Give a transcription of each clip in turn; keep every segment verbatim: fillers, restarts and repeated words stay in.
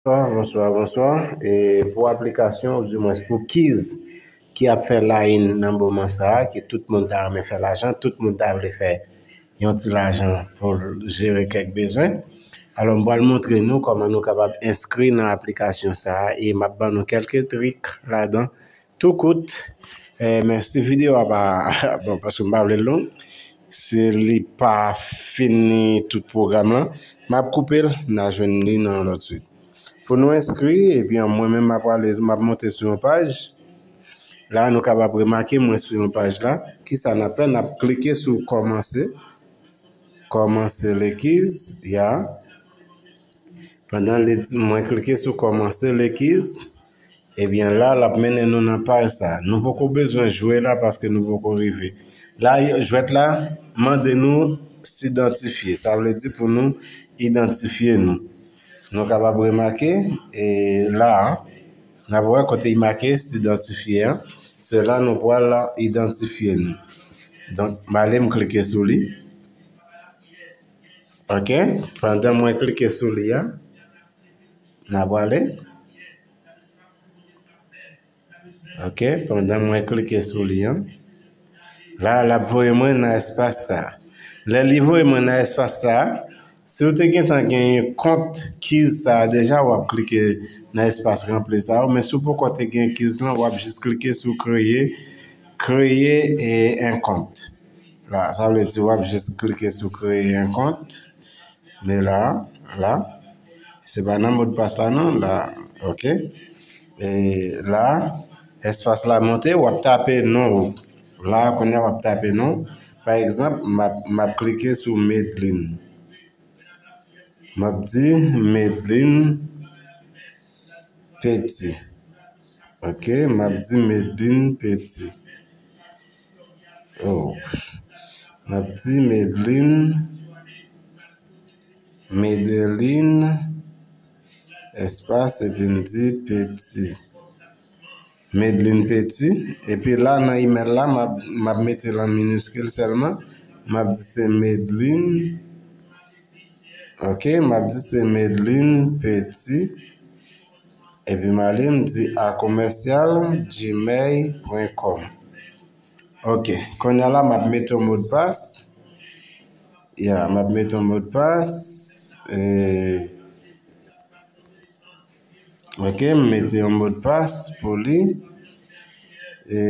Bonswa, bonswa, bonswa. E pou aplikasyon, oudimwens pou keys ki ap fè line nan moman sa a, ke tout moun ta renmen fè lajan, tout moun ta vle fè yon ti lajan pou l jere kèk bezwen. Alò, m pral montre nou kòman nou kapab enskri nan aplikasyon sa a e m ap ban nou kèlke trik ladan tou kout. Eh, men si videyo a pa, bon, paske m pa vle l long, si li pa fini tout pwogram lan, m ap koupe l, n a jwenn li nan yon lòt swit. Pou nou enskri, ebyen, mwen menm m ap prale, m ap monte sou yon paj. La, nou kapab remake mwen sou yon paj la. Kisa n ap fè? N ap klike sou kòmanse. Kòmanse le keys, ya. Pandan li di, mwen klike sou kòmanse le keys, ebyen la, l ap mennen nou nan paj sa. Nou poko bezwen jwe la paske nou poko rive. La, jwèt la mande nou sidantifye. Sa vle di pou nou idantifye nou. Nou kapab remake, e la, n ap wè kote y make sidantifye an. Se la nou pral idantifye nou. Donk, m ale m klike sou li. Ok, pandan mwen klike sou li a, n a prale. Ok, pandan mwen klike sou li an, la, l ap voye mwen nan espas sa a. Lè li voye mwen nan espas sa a, si w te gentan genyen kont keys sa a deja, w ap klike nan espas ranpli sa a, men si w poko te gen keys lan, w ap jis klike sou kreye, kreye e en kont. La, sa vle di w ap jis klike sou kreye en kont. Men la, la, se pa nan modpas la non, la, ok. E la, espas la monte, w ap tape non w. La, kounye a w ap tape non w. Pa egzanp, m ap, m ap klike sou Medline. M ap di Medline Petit. Ok, m ap di Medline Petit. Oh. M ap di Medline, Medline, espas, epi m di Petit. Medline Petit. Epi la, nan imèl la, m ap, m ap mete l an miniskil sèlman. M ap di se Medline. Ok, m ap di se Medline Petit. Epi m ale, m di a commercial gmail point com. Ok, kounye a la, m ap mete yon modpas. Ya, m ap mete yon modpas. E, ok, m mete yon modpas pou li. E,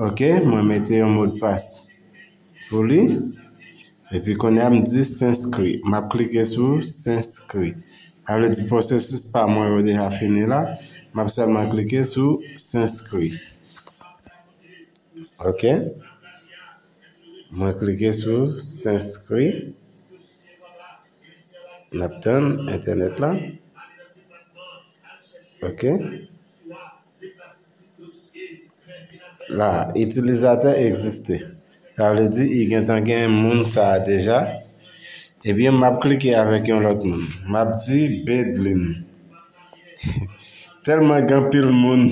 ok, mwen mete yon modpas pou li. Epi kounye a m di s'inscrit. M ap klike sou s'inscrit. Sa vle di pwosesis pa mwen yo deja fini la. M ap sèlman klike sou s'inscrit. Ok. Mwen klike sou s'inscrit. N ap tann entènèt la. Ok. La, itilizatè egziste. Sa vle di, li gentan gen moun sa a deja. Ebyen, m ap klike avèk yon lòt moun. M ap di Bedline. Tèlman gen anpil moun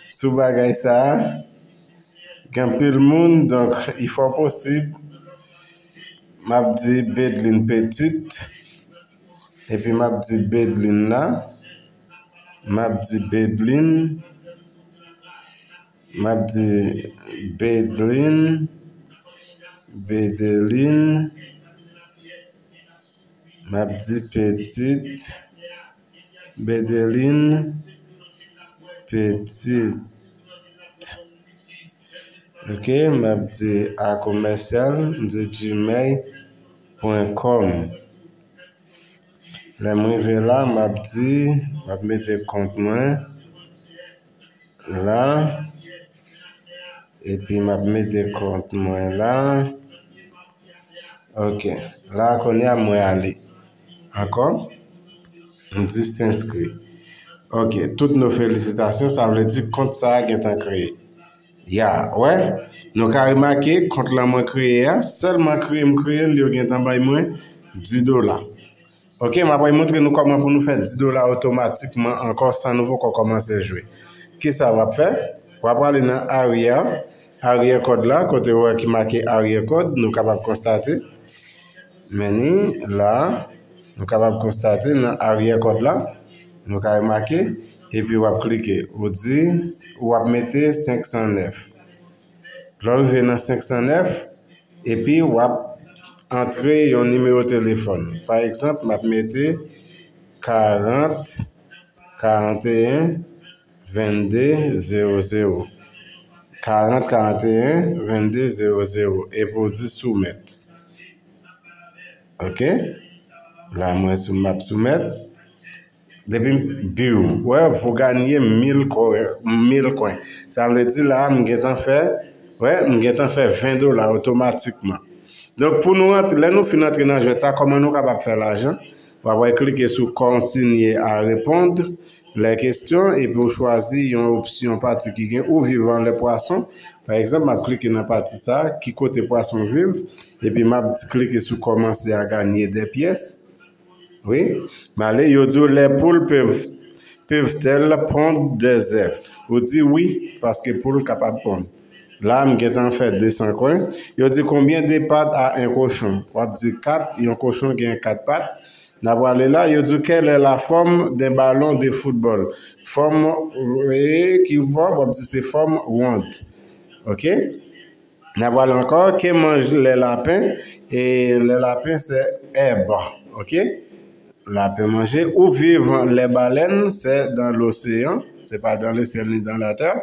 sou bagay sa a. Gen anpil moun, donk, li fò posib. M ap di Bedline Petit. Epi m ap di Bedline la. M ap di Bedline. M ap di Bedline. Bedeline. M ap di Petit. Bedeline Petit. Ok, m ap di a commercial, m di gmail point com. Lè m rive la, m ap di, m ap mete kont mwen la. Epi m ap mete kont mwen la. Ok, la kounye a mwen ale. Ankò, m di s'inscrit. Ok, toutes nos félicitations, sa vle di kont sa a gentan kreye. Ya, wè, nou ka remake kont lan mwen kreye a, sèlman kreye m kreye l, yo gentan bay mwen dis dola. Ok, m ap montre nou kòman pou nou fè dis dola otomatikman ankò san nou poko kòmanse jwe. Kisa w ap fè? W ap prale nan aryè, aryè kòd la, kote w wè ki make aryè kòd, nou kapab konstate. Men ni la, Nou kapab konstate nan aryè kòd la, nou ka remake, epi w ap klike. Ou di, w ap mete senk san nèf. Lè w rive nan senk san nèf, epi w ap antre yon nimewo telefòn. Pa egzanp, m ap mete karant, karanteyen, vennde, zewo zewo. Karant, karanteyen, vennde, zewo zewo. Epi w di soumèt. Ok? La, mwen sou, m ap soumèt. Depi m biw, wè, vous gagnez mille coin, mille coin. Sa vle di la, m gentan fè, wè, m gentan fè ven dola otomatikman. Donk, pou nou rantre, lè nou fin antre nan jwèt sa, kòman nou kapab fè lajan? W ap wè klike sou Continuer à répondre les questions epi w chwazi yon opsyon pati ki gen ou vivant les poissons. Pa egzanp, m ap klike nan pati sa, ki kote pwason viv, epi m ap klike sou Commencer à gagner des pièces. Wi, m ale, yo di w les poules peuvent, peuvent-elles pondre des œufs? Ou di wi, paske poul kapab ponn. La, m gentan fè de san kwen. Yo di combien de pattes a un cochon? W ap di kat, yon kochon gen kat pat. N ap prale la, yo di quelle est la forme d'un ballon de football? Fòm, e, ki fòm? W ap di se fòm wonn. Ok? N ap prale ankò, que mangent les lapins? E les lapins, c'est herbe. Ok? Lapen manje. Où vivent les baleines? C'est dans l'océan. C'est pas dans le ciel ni dans la terre.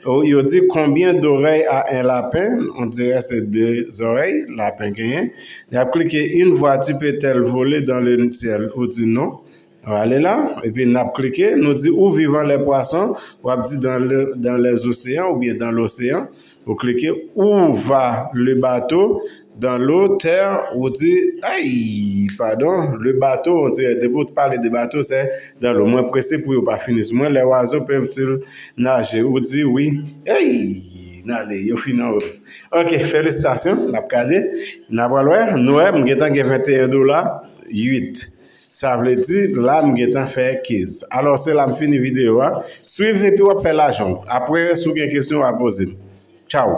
Ou, yo di combien d'oreilles a un lapin? On dirait c'est deux oreilles. Lapen genyen. Y ap klike, une voiture peut-elle voler dans le ciel? Ou di non. Ou ale la, epi n ap klike, nou di où vivent les poissons? W ap di dans le, dans les océans oubyen dans l'océan. Ou klike, où va le bateau? Dans l'eau, terre, ou di, ay, padon, le bateau, on dirait, depi w pale de bato, se dans l'eau. Mwen prese pou yo pa fini sou mwen, les oiseaux peuvent-ils nager? Ou di wi. Ey, n ale, yo fin anwo. Ok, felisitasyon, n ap gade. N ap pral wè, nou wè, m gentan gen venteyen dola uit. Sa vle di, la, m gentan fè kenz. Alò, se la m fini videyo a. Swiv epi w ap fè lajan w. Apre, si w gen kesyon, w a poze m. Tchaw!